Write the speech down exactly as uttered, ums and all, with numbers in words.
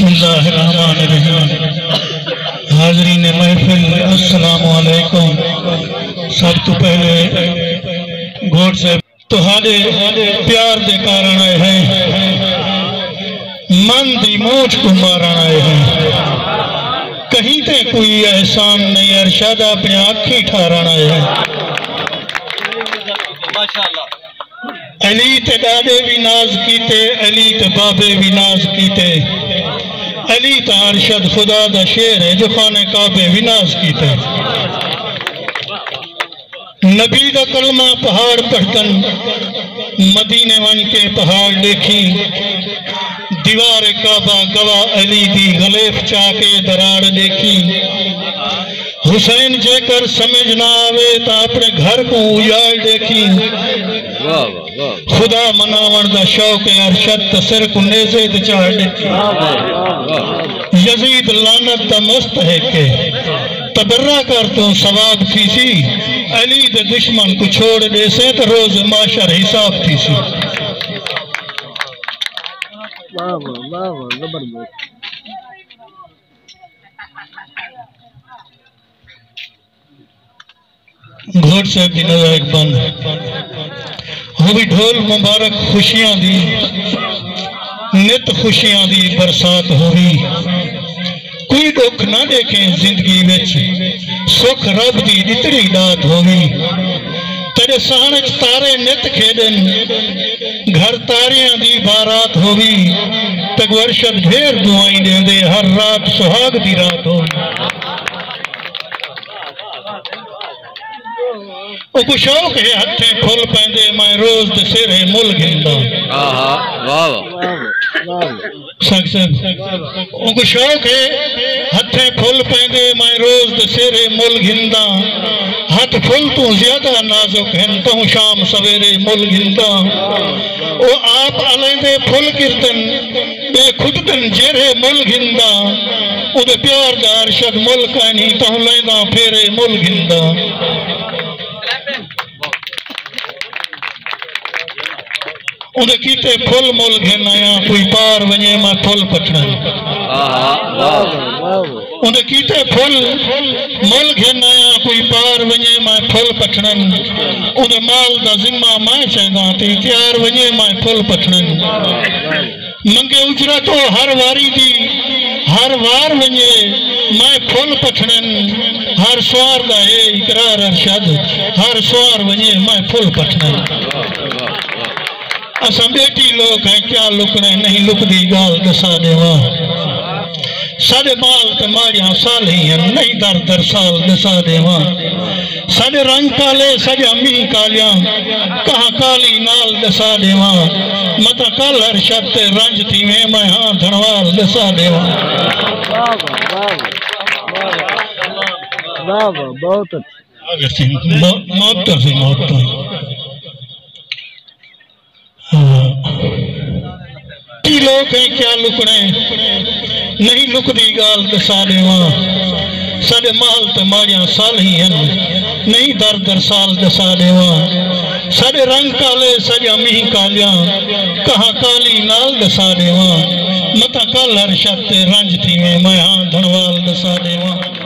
بسم اللہ الرحمن الرحیم۔ حاضرین محفل، السلام علیکم۔ سب توں پہلے گھوٹ صاحب، تہاݙے پیار دے کارݨ آئے ہیں، من دی مونجھ کوں مارݨ آئے ہیں۔ کہیں تے کوئی احسان نہیں، ارشد اپݨیاں اکھیں ٹھارݨ آئے ہیں۔ علی تے ݙاݙے وی ناز کیتے، علی تے بابے وی ناز کیتے۔ علی تاں ارشد خدا دا شیر ہے جو خانہ کعبے وی ناز کیتے۔ نبی دا کلمہ پہاڑ پڑھدن، مدینے ونڄ کے پہاڑ ݙیکھیں۔ دیوار کعبہ گواہ علی دی، غلیف چا کے دراڑ ݙیکھیں۔ حسین جیکر سمجھ نہ آوے تاں اپݨے گھر کوں اجاڑ ݙیکھیں۔ واہ واہ واہ۔ خدا مناوݨ دا شوق ہے ارشد تاں سر کوں نیزے تے چاڑھ ݙیکھیں۔ واہ واہ واہ۔ یزید لعنت دا مستحق ہے، تبرہ کر توں ثواب تھیسی۔ علی دے دشمن کوں چھوڑ ݙیسیں تاں روز محشر حساب تھیسی۔ واہ واہ، واہ واہ، زبردست۔ گھوٹ صاحب دی نظر اچ بند ہووی۔ ڈھول مبارک خوشیاں دی، نت خوشیاں دی برسات ہووی۔ کوئی ݙکھ نہ ݙیکھیں زندگی وچ، سکھ رب دی ݙتڑی ݙات ہووی۔ تیݙے سہݨ اچ تارے نت کھیݙن، گھر تاریاں دی بارات ہووی۔ تیکوں ارشد ڈھیر دعائیں ݙیندے، ہر رات سہاڳ دی رات ہووی۔ اوکوں شوق ہے ہتھیں پھل پیندے، میں روز دے سہرے مل گھنداں۔ آہا، واہ واہ۔ سنگ صاحب، اوکوں شوق ہے ہتھیں پھل پیندے، میں روز دے سہرے مل گھنداں۔ ہتھ پھل توں زیادہ نازک ہن، تہوں شام سویرے مل گھنداں۔ او آپ الیندے پھل کردن، ٻئے کھٹدن جیرھے مل گھنداں۔ اوندے پیار دا ارشد مل کائنی، تہوں لینداں پھیرے مل گھنداں۔ اوندے کیتے پھل مل گھن آیاں، کوئی پار ونڄے میں پھل پٹھݨن۔ آہا، واہ۔ اوندے کیتے پھل مل گھن آیاں، کوئی پار ونڄے میں پھل پٹھݨن۔ اوندے مال دا ذمہ میں چینداں، تیں تیار ونڄے میں پھل پٹھݨن۔ منگے اجرت او ہر واری دی، ہر وار ونڄے میں پھل پٹھݨن۔ ہر سوار دا اے اقرار ارشد، ہر سوار ونڄے میں پھل پٹھݨن۔ اساں ٻیٹی لوک ہیں، کیا لکݨے، نہیں لکدی ڳالھ ݙسا ݙیواں۔ ساݙے مال تے ماڑیاں صالحیں ہن، نہیں در در سال ݙسا ݙیواں۔ ساݙے رنگ کالے، ساݙیاں مینہ کالیاں، کہاں کالی نال ݙسا ݙیواں۔ متاں کل ارشد تے رنج تھیویں، میں ہاں دھݨوال ݙسا ݙیواں۔ واہ واہ، واہ واہ، واہ واہ، بہت اچھا۔ محبت سے، محبت۔ ہاں۔ کی لوک ہیں، کیا لکݨے، نہیں لکدی ڳالھ ݙسا ݙیواں۔ ساݙے مال تے ماڑیاں صالحیں ہن، نہیں در در سال ݙسا ݙیواں۔ ساݙے رنگ کالے، ساݙیاں مینہ کالیاں، کہاں کالی نال ݙسا ݙیواں۔ متاں کل ارشد تے رنج تھیویں، میں ہاں دھݨوال ݙسا ݙیواں۔